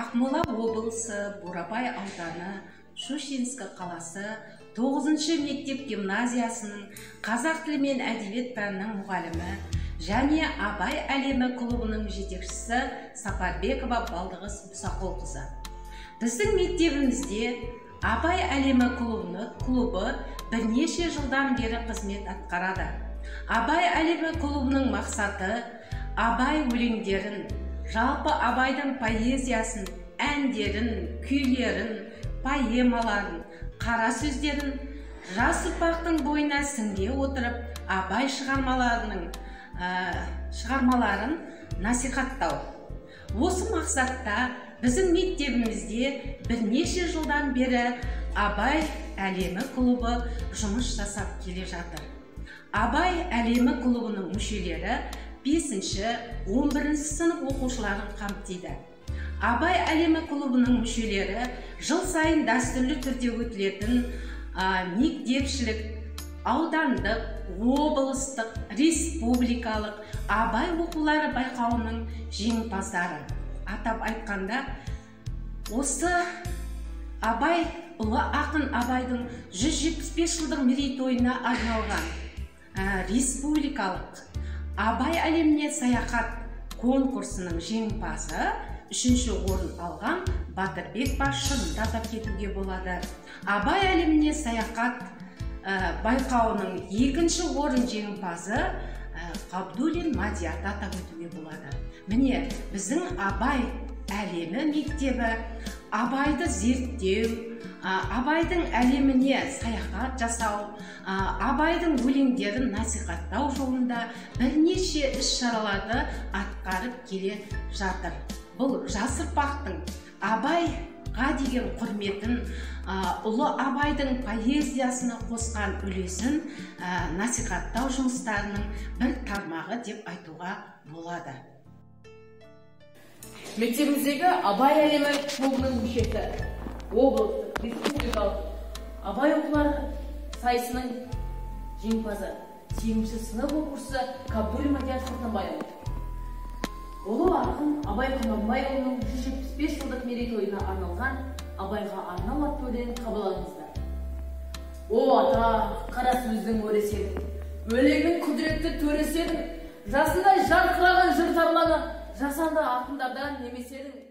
Ақмола облысы Бурабай ауданы Шушинск қаласы 9-шы мектеп гимназиясының қазақ тілі мен әдебиет пәнінің мұғалімі және Абай әлемі клубының жетекшісі Сапарбекова Балдығыз Мұсақұлқызы. Біздің мектебімізде Абай әлемі клубы бірнеше жылдан бері қызмет атқарады. Абай әлемі клубының мақсаты Абай өлеңдерін, жалпы Абайдың поэзиясын, әндерін, күйлерін, поэмаларын, қара сөздерін жас ұрпақтың бойына сіңіре отырып, Абай шығармаларын насихаттау. Осы мақсатта біздің мектебімізде бірнеше жылдан бері Абай әлемі клубы жұмыс жасап келе жатыр. Абай әлемі клубының мүшелері 5-ші, 11-ші сынып оқушыларын қамтиды. Абай әлемі клубының мүшелері жыл сайын дәстүрлі түрде өтілетін мектепшілік, аудандық, облыстық, республикалық Абай оқулары байқауының жеңімпаздары. Атап айтқанда, осы Абай, ұлы ақын Абайдың 175 жылдық мерейтойына арналған республикалық Абай әлеміне саяхат конкурсының жеңімпазы 3-ші орын алған Батырбек басшыны атап кетуге болады. Абай әлеміне саяхат байқауының 2-ші орын жеңімпазы Қабдуллин Мадиярды атап өтуге болады. Міне, біздің Абай әлемі мектебі Абайды зерттеу, Абайдың әлеміне саяхат жасау, Абайдың өлеңдерін насихаттау жолында бірнеше іс-шараларды атқарып келе жатыр. Бұл жас ұрпақтың Абайға деген құрметін, ұлы Абайдың поэзиясына қосқан үлесін насихаттау жұмыстарының бір тармағы деп айтуға болады. Мектебіміздегі Абай әлемі клубының мүшесі, облыстық, республикалық Абай оқулары сайысының жеңімпазы, 8-ші сынып оқушысы Қабдуллин Мадияр Сұлтанбайұлы. Ұлы ақын Абай Құнанбайұлының 175 жылдық мерейтойына арналған Абайға арнау атты өлеңін қабыл алыңыздар. О ата, қара сөздің өресі едің, өлеңнің құдіретті төресі едің, жасындай жарқыраған жыр тарланы жасанды ақындардан немесе едің.